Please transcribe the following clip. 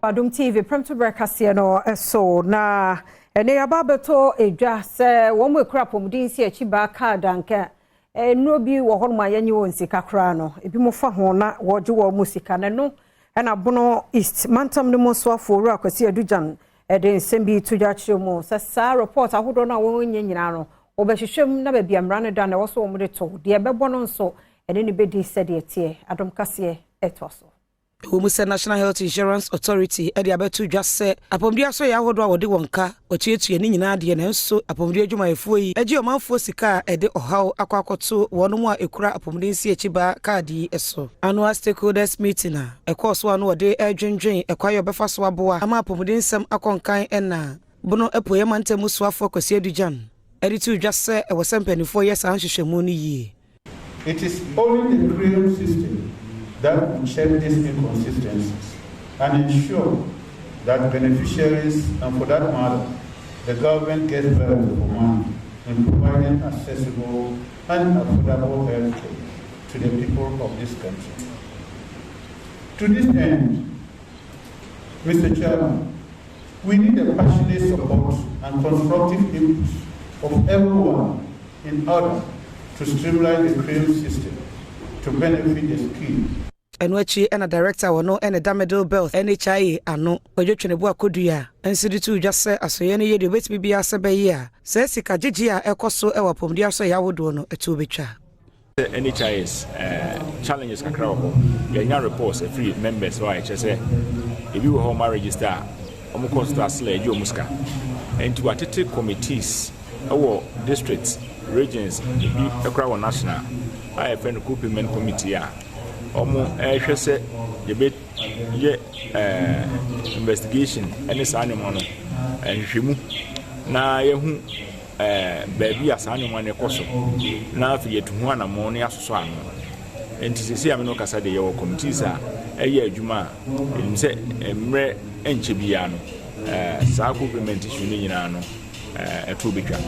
Adom TV Prɛmtoberɛ kaseɛ no so na ɛnɛ yɛaba abɛtɔ edwa sɛ wɔn mu ekura apɔmuden si akyi baa card anka nnuro bi wɔ hɔnom a yɛnye wɔn sika koraa no, ebi mo fa ho na wɔgye wɔn mu sika. Na ɛno ɛna Bono East mantam no mu soafoɔ, Owura Kwasi Adugyan, ɛde nsɛm bi to dwa kyerɛ mu sɛ saa report ahodoɔ no a wɔn nyɛ nyinaa no, wɔbɛhwehwɛ mu na baabi a mmara no da na ɛwɔ so wɔn de to deɛ ɛbɛbɔ no nso ɛne ne bɛdi sɛdeɛ teɛ. Adom kaseɛ ɛtoa so. Ɛwɔ mu sɛ National Health Insurance Authority de abɛto dwa sɛ apɔmuden asɔyɛ ahodoɔ a wɔde wɔn ka wɔtuatua ne nyinaa deɛ, nanso apɔmuden adwumayɛfoɔ yi agye ɔmanfoɔ sika a ɛde ɔhaw akɔ akɔto wɔn mu a ɛkura apɔmuden si akyi ba kaadi yi so. Annual stakeholders meeting a ɛkɔɔ so a no wɔde ɛredwendwen ɛkwan a ɔbɛfa so aboa ama apɔmuden nsɛm akɔ nkan, ɛna Bono Apueɛ mantam mu soafoɔ Kwasi Adugyan ɛde to dwa sɛ ɛwɔ sɛ mpanimfoɔ yɛ saa nhwehwɛmu no yie. It is only the CREAM system that will check these inconsistencies and ensure that beneficiaries, and for that matter, the government, gets value for money in providing accessible and affordable health care to the people of this country. To this end, Mr. Chairman, we need the passionate support and constructive input of everyone in order to streamline the CREAM system to benefit the scheme. Ɛno akyi ɛna director wɔ no ɛne da Middle Belt NHIA ano, Kwadwo Twenebo Akodua, nso de to dwa sɛ asɔeɛ no yɛ deɛ obɛtumi biara sɛ bɛyɛ a saa sika gyegye a ɛkɔ so ɛwɔ apɔmuden asɔeɛ ahodoɔ no ɛto bɛtwa. NHIS challenges kakra wɔ hɔ. Yɛnya reports ɛfiri members hɔ a ɛkyerɛ sɛ ebi wɔ hɔ ɔma register a, ɔmo kɔ hospital asela ɛgye ɔmo sika. Nti watete committees ɛwɔ districts, regions, ebi ɛkora wɔ national a yɛfrɛ no co-payment committee a ɔmo ɛrehwɛ sɛ yɛbɛyɛ investigation ɛne saa nneɛma no nhwehwɛmu na yɛhu baabi a saa nneɛma no kɔ so, na afei yɛtu ho anammɔn na yɛasosɔ ano. Nti sɛsi a me no kasa de, yɛwɔ committees a ɛyɛ adwuma a ɛnim sɛ mmerɛ nkyɛ biara no saa co-payment issue no nyinaa no ɛto bɛtwa.